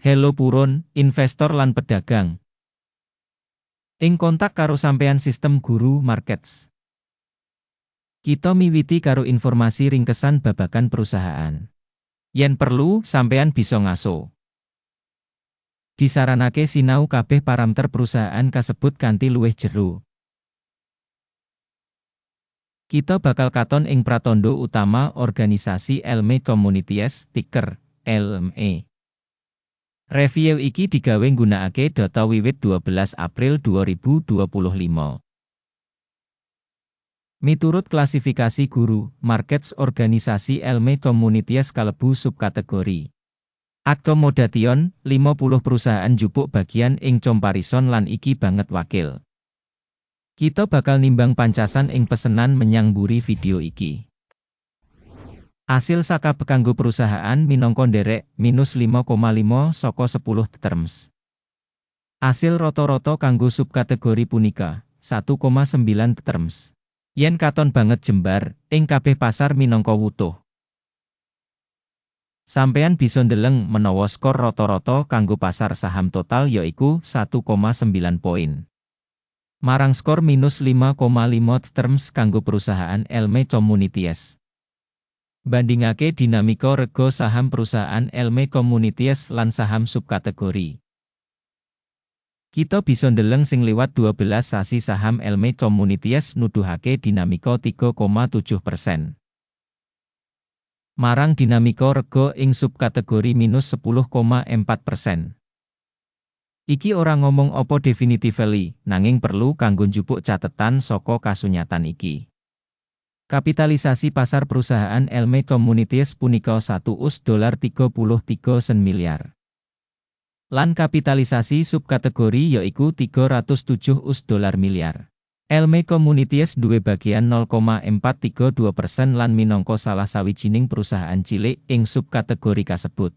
Hello purun, investor lan pedagang. Ing kontak karo sampean sistem Guru Markets. Kita miwiti karo informasi ringkesan babagan perusahaan. Yen perlu, sampean bisa ngaso. Disaranake sinau kabeh parameter perusahaan kasebut kanthi luwih jero. Kita bakal katon ing pratandha utama organisasi Elme Communities, ticker LME. Review iki digawe nggunakake data wiwit 12 April 2025. Miturut klasifikasi Guru Markets, organisasi Elme Communities kalebu subkategori Accommodation, 50 perusahaan njupuk bagian ing comparison lan iki banget wakil. Kita bakal nimbang pancasan ing pesenan menyang mburi video iki. Asil sakabeh kanggo perusahaan minangka nderek minus 5,5 saka 10 terms. Asil rata-rata kanggo subkategori punika 1,9 terms. Yen katon banget jembar, ing kabeh pasar minangka wutuh. Sampean bisa ndeleng menawa skor rata-rata kanggo pasar saham total yaiku 1,9 poin. Marang skor minus 5,5 terms kanggo perusahaan Elme Communities. Bandingake dinamika rega saham perusahaan Elme Communities lan saham subkategori. Kita bisa ndeleng sing liwat 12 sasi saham Elme Communities nuduhake dinamika 3,7%. Marang dinamika rega ing subkategori minus 10,4%. Iki ora ngomong apa definitively, nanging perlu kanggo njupuk catetan saka kasunyatan iki. Kapitalisasi pasar perusahaan Elme Communities punika 1 US dolar 33 sen miliar. Lan kapitalisasi subkategori yaiku 307 US dolar miliar. Elme Communities duwe bagian 0,432% lan minangka salah sawijining perusahaan cilik ing subkategori kasebut.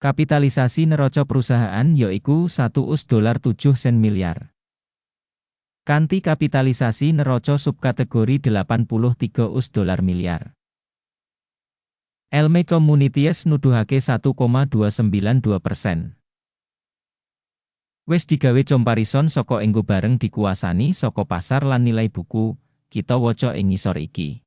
Kapitalisasi neraca perusahaan yaiku 1 US dolar 7 sen miliar. Kanthi kapitalisasi neraca subkategori 83 US dolar miliar. Elme Communities nuduhake 1,292%. Wis digawe comparison saka enggo bareng dikuasani saka pasar lan nilai buku, kita waca ing ngisor iki.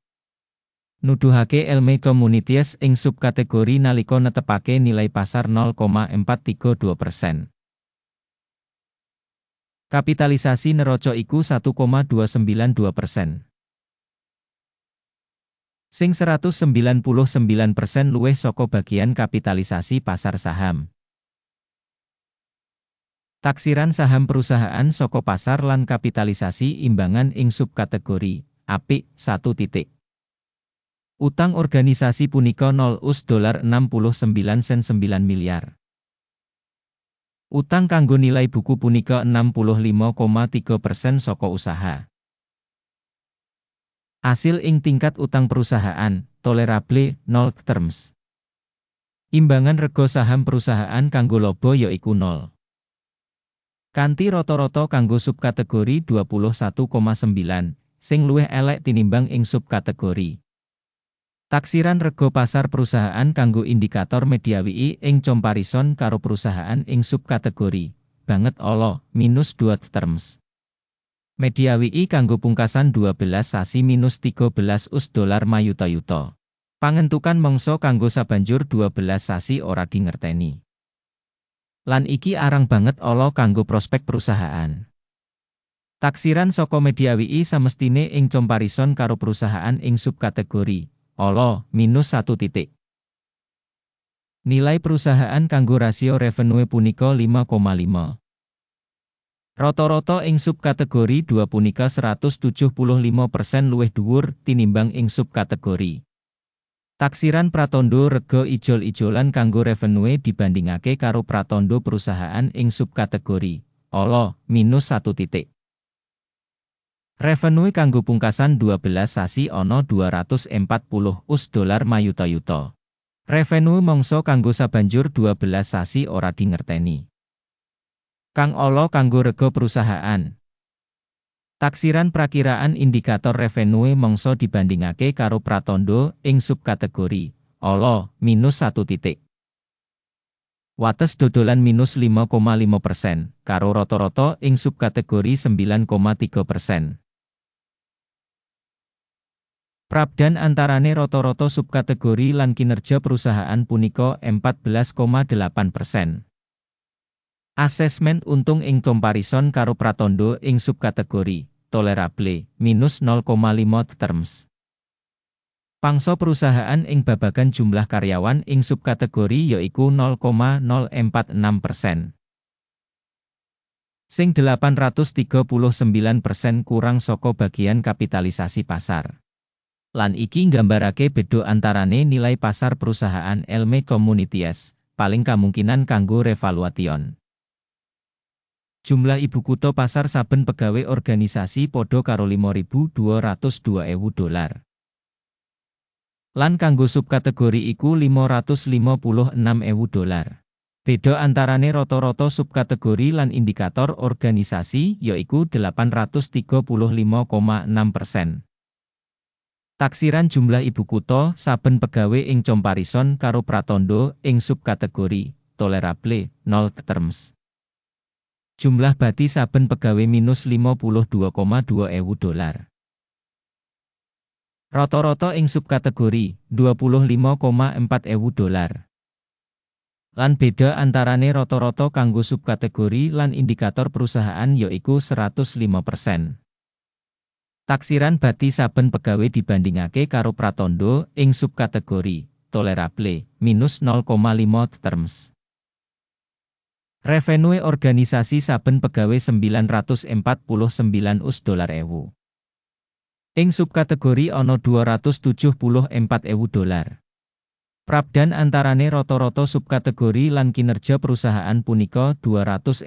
Nuduhake Elme Communities ing subkategori nalika netepake nilai pasar 0,432%. Kapitalisasi neraca iku 1,292%. Sing 199% luwih saka bagian kapitalisasi pasar saham. Taksiran saham perusahaan saka pasar lan kapitalisasi imbangan ing subkategori apik 1 titik. Utang organisasi punika 0 US dolar 69 sen 9 miliar. Utang kanggo nilai buku punika 65,3% saka usaha. Asil ing tingkat utang perusahaan, tolerable, 0 terms. Imbangan rega saham perusahaan kanggo laba yaiku 0. Kanthi rata-rata kanggo subkategori 21,9, sing luwih elek tinimbang ing subkategori. Taksiran rega pasar perusahaan kanggo indikator mediawi ing comparison karo perusahaan ing subkategori banget ala, minus 2 terms. Mediawi kanggo pungkasan 12 sasi minus 13 US dolar mayuta-yuta. Pangentukan mangsa kanggo sabanjur 12 sasi ora dingerteni. Lan iki arang banget ala kanggo prospek perusahaan. Taksiran saka mediawi samestine ing comparison karo perusahaan ing subkategori ala, minus 1 titik. Nilai perusahaan kanggo rasio revenue punika 5,5. Rata-rata ing subkategori 2 punika 175% luwih dhuwur tinimbang ing subkategori. Taksiran pratandha rega ijol-ijolan kanggo revenue dibandingake karo pratandha perusahaan ing subkategori ala, minus 1 titik. Revenue kanggo pungkasan 12 sasi ana 240 US dolar mayuta-yuta. Revenue mangsa kanggo sabanjur 12 sasi ora dingerteni. Kang ala kanggo rega perusahaan. Taksiran prakiraan indikator revenue mangsa dibandingake karo pratandha ing subkategori ala, minus 1 titik. Wates dodolan minus 5,5%, karo rata-rata ing subkategori 9,3%. Prabédan antarane rata-rata subkategori lan kinerja perusahaan punika 14,8%. Asesmen untung ing comparison karo pratandha ing subkategori, tolerable, minus 0,5 terms. Pangsa perusahaan ing babagan jumlah karyawan ing subkategori yaiku 0,046%. Sing 839% kurang saka bagian kapitalisasi pasar. Lan iki nggambarake beda antarane nilai pasar perusahaan Elme Communities, paling kamungkinan kanggo revaluation. Jumlah ibu kutha pasar saben pegawe organisasi padha karo 5.202 ewu dolar. Lan kanggo subkategori iku 556 ewu dolar. Beda antarane rata-rata subkategori lan indikator organisasi yaiku 835,6%. Taksiran jumlah ibu kutha saben pegawe ing comparison karo pratandha ing subkategori, tolerable, 0 terms. Jumlah bati saben pegawe minus 52,2 ewu dolar. Rata-rata ing subkategori, 25,4 ewu dolar. Lan beda antarane rata-rata kanggo subkategori lan indikator perusahaan yaiku 105%. Taksiran bati saben pegawe dibandingake karo pratandha ing subkategori, tolerable, minus 0,5 terms. Revenue organisasi saben pegawe 949 US dolar ewu. Ing subkategori ana 274 ewu dolar. Prabédan antarane rata-rata subkategori lan kinerja perusahaan punika 246%.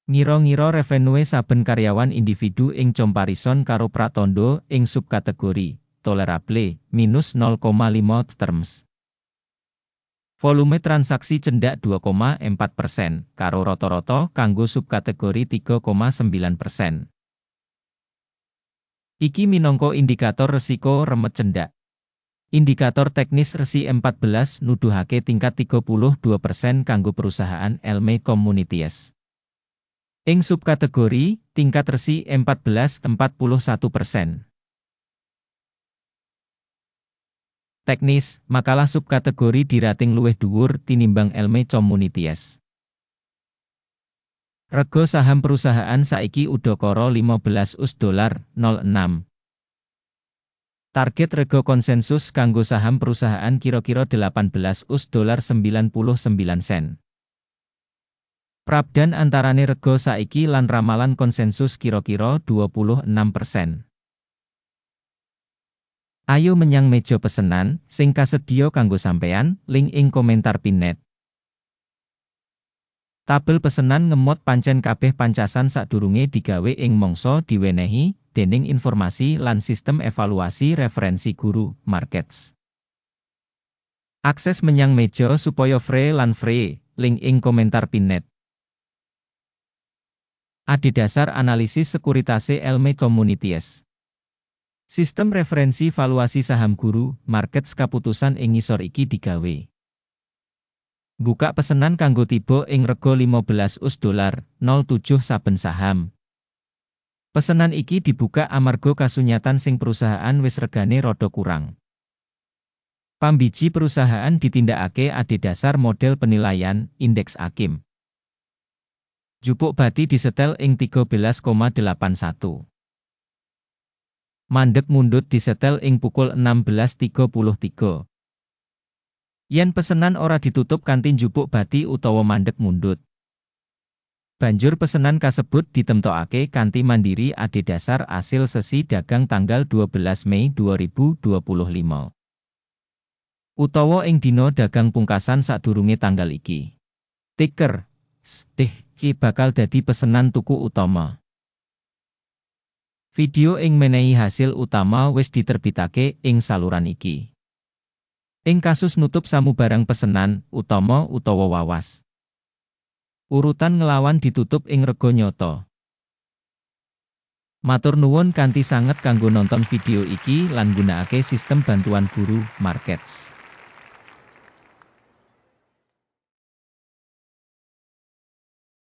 Ngira-ngira revenue saben karyawan individu ing comparison karo pratandha ing subkategori, tolerable, minus 0,5 terms. Volume transaksi cendak 2,4%, karo rata-rata kanggo subkategori 3,9%. Iki minangka indikator resiko remet cendak. Indikator teknis RSI 14 nuduhake tingkat 32% kanggo perusahaan Elme Communities. Ing subkategori, tingkat RSI 14 41%. Teknis, makalah subkategori dirating luwih dhuwur tinimbang Elme Communities. Rega saham perusahaan saiki udakara 15 US dolar 06. Target rega konsensus kanggo saham perusahaan kira-kira 18 US dolar 99 sen. Prabédan antarane rega saiki lan ramalan konsensus kira-kira 26%. Ayo menyang meja pesenan, sing kasedhiya kanggo sampeyan, link ing komentar pinned. Tabel pesenan ngemot pancen kabeh pancasan sadurunge digawe ing mangsa diwenehi dening informasi lan sistem evaluasi referensi Guru Markets. Akses menyang meja supaya free lan free, link ing komentar pinned. Adhedhasar analisis sekuritase Elme Communities. Sistem referensi valuasi saham Guru Markets kaputusan ing ngisor iki digawe. Buka pesenan kanggo tiba ing rega 15 US dolar 07 saben saham. Pesenan iki dibuka amarga kasunyatan sing perusahaan wis regane rada kurang. Pambiji perusahaan ditindakake adhedhasar model penilaian indeks Akim. Jupuk bati disetel ing 13,81. Mandek mundut disetel ing pukul 16.33. Yen pesenan ora ditutup kanthi njupuk bati utawa mandek mundut, banjur pesenan kasebut ditemtokake kanthi mandiri adhedhasar asil sesi dagang tanggal 12 Mei 2025. Utawa ing dina dagang pungkasan sadurunge tanggal iki. Ticker SDC bakal dadi pesenan tuku utama. Video ing menehi hasil utama wis diterbitake ing saluran iki. Ing kasus nutup samubarang pesenan, utama utawa wawas, urutan nglawan ditutup ing rega nyata. Matur nuwun kanthi sanget kanggo nonton video iki lan nggunakake sistem bantuan Guru Markets.